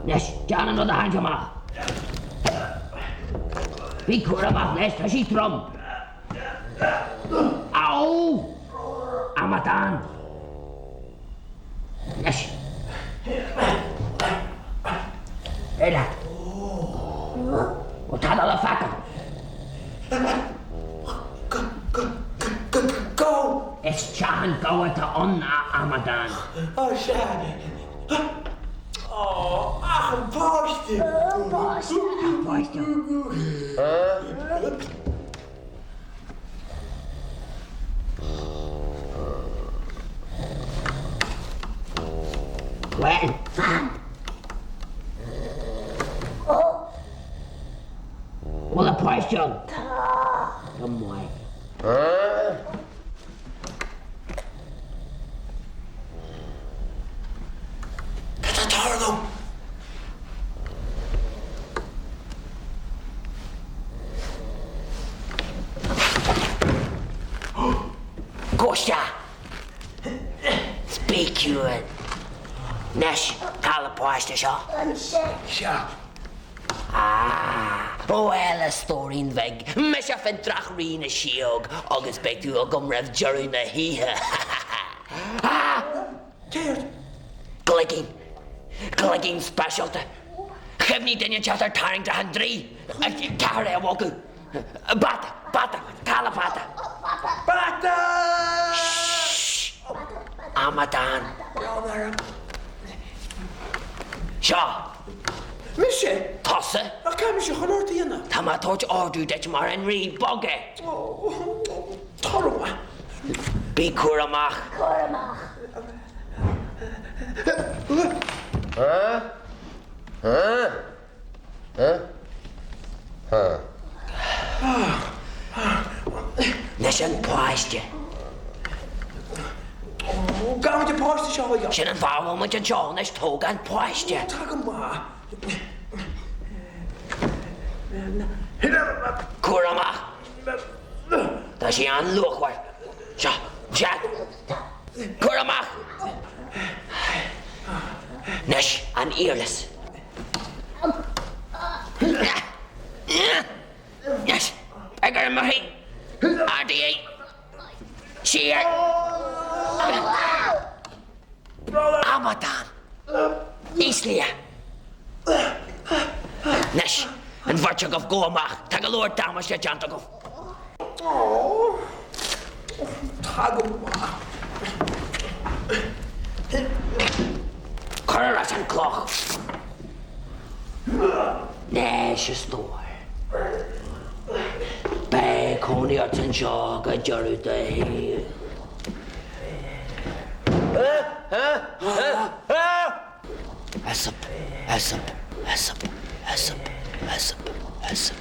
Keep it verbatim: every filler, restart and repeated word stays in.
Nis, dèan an rud a th' ann a-mach. Bi cùramach, nis, tha sibh trom. Au! Amadan! Nis. Eile. O, tha e a' dol a dh'fhàgail. Go, go, go, go, go! Is teatha an gabh a tha ann, a amadan. O, seadh. O, ach am pàiste. Am pàiste, am pàiste. Uill, fan. Bheil am pàiste ann? Tha. Tha e math. Cò tha a' tarraing? Cò 's e? Spìciuil. Nis, càit am pàiste seo? An seo. Seo. Ah, o, eil, a stòiridhean bheag. Mise a' faighinn dreach-rìgh na sìthean agus bidh tu agam roimh dheireadh na h-oidhche. Ah! Cò iad? Cloiginn. Cloiginn speisialta. Chuimhnich duine an t-seachdain tarraing dreach an trì. Ach, ceathrar a bhogadh. Bàta, bàta, càit a bheil am bàta? Bàta! Shh! Amadan. Seo. Mise? Tusa? Ach caidh mise a chur ort a dhèanamh? Tha mi a' toirt òrdugh duit mar an rìgh bhogaidh. O, o, o, tha e math. Bi cùramach. Cùramach. Huh? Huh? Huh? Huh? Nis, am pàiste. O, gabh am pàiste seo, a ghaoil. Sin am fear a bh' ann an seo, nis, tog am pàiste. Tha e gu math. Cùramach. Tha sibh an luachmhor. Seo, seo. Cùramach. Nis, an iarlas. Yes! Ag ar maithí! Ardaigh! Siar! Amadan! Ìsliche! Nis, an bheirt agaibh, gabhaibh a-mach! Tha gu leòr damage le déanamh agaibh! Tha gu math. Cuir air ais an cloch. Nis, a stór. Beidh còmhnaidh ort an seo gu deireadh do shaoghal. Easap, easap, easap, easap, easap, easap.